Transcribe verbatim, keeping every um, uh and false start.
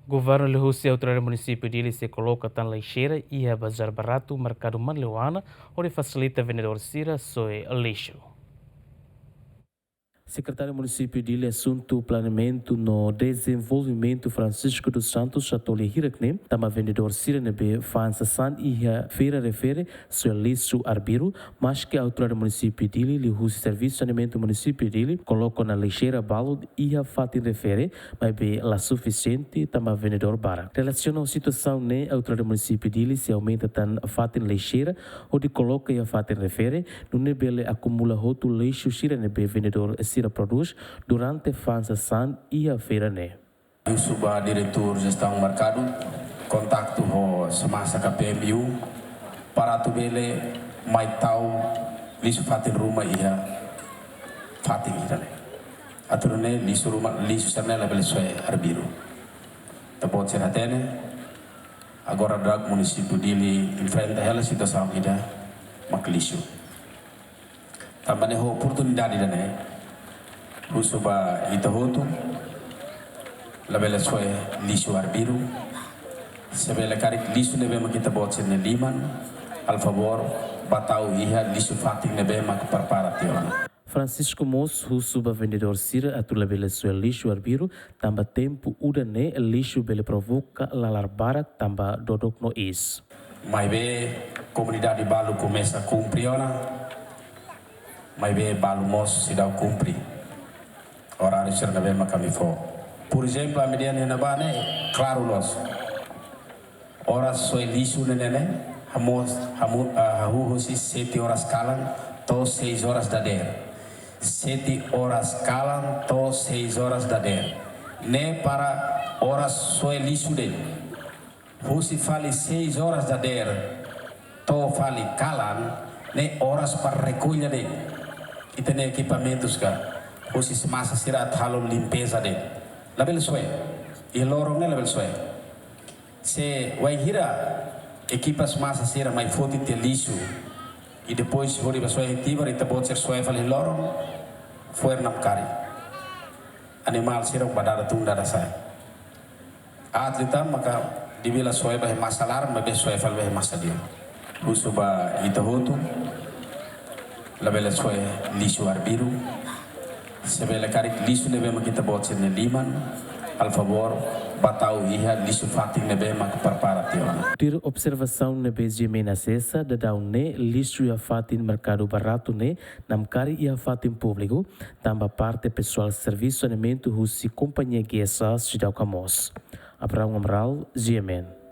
Governu liuhusi Autoridade Munisípiu Dili sei koloka tan lixeira iha Bazar Baratu, Merkadu Manleuana, hodi fasilita vendedór sira soe lixu. Sekretáriu Munisípiu Dili Asuntu Planeamentu no Dezenvolvimentu, Francisco dos Santos, hato'o lia hirak-ne'e tanba vendedór sira ne'ebé fa'an sasán iha feira refere soe lixu arbiru, maske Autoridade Munisípiu Dili liuhusi Servisu Saneamentu Munisípiu Dili koloka ona lixeira balu iha fatin refere, maibé la sufisiente tanba vendedór barak. Relasiona ho situasaun ne'e, Autoridade Munisípiu Dili sei aumenta tan fatin lixeira hodi koloka iha fatin refere, nune'e bele akumula hotu lixu sira ne'ebé vendedór sira prodús durante fa'an sasán iha feira ne'e. Husu ba Diretór Jestaun Merkadu, kontaktu ho Semasa K P M U, para atu bele mai tau lixu fatin ruma iha fatin ida-ne'e. Atu nune'e lixu ruma, lixu sira-ne'e labele soe arbiru. Ita-boot sira hatene, agora daudaun Munisípiu Dili enfrenta hela situasaun ida mak lixu. Tanba ne'e ho oportunidade ida-ne'e, husu ba ita hotu, labele soe lixu arbiru. Se bele karik lixu ne'ebé mak ita-boot sira-nia liman, halo favór, bá tau iha lixu fatin ne'ebé mak prepara tiha ona. Francisco mós husu ba vendedór sira atu labele soe lixu arbiru, tanba tempu udan ne'e lixu bele provoka lalar barak tanba dodok no iis. Maibé komunidade balu komesa kumpre ona, maibé balu mós seidauk kumpre oráriu sira ne'ebé mak ami fó. Por ezemplu, ami-nia iha ne'ebá ne'e klaru loos. Oras soe lixu ne'e ne'e, hamoos, hamu-, ah, hahú husi sete oras kalan to'o seis oras dadeer. Sete oras kalan to'o seis oras dadeer. Ne'e para oras soe lixu de'it. Husi fali seis oras dadeer to'o fali kalan, ne'e oras para rekolla de'it. Ita-nia ekipamentus ka, husi Semasa sira atu halo limpeza de'it. Labele soe. Iha loron ne'e labele soe. Se wainhira ekipa Semasa sira mai foti tiha lixu, i depois hodi bá soe iha tibar, ita-boot sira soe fali iha loron, fo'er namkari. Animál sira bá dada tun dada sa'e. Atleta maka di'ak liu soe ba iha masa laran, maibé soe fali ba iha masa di'ak. Husu ba ita hotu, labele soe lixu arbiru. Se bele karik lixu ne'ebé mak ita-boot sira-nia liman, halo favór, bá tau iha lixu fatin ne'ebé mak prepara tiha ona. Tuir observasaun ne'ebé GMN asesa, daudaun ne'e lixu iha fatin Merkadu Baratu ne'e namkari iha fatin públiku, tanba parte pesoál servisu saneamentu husi kompañia GSA seidauk hamoos. Abraão Amaral, GMN.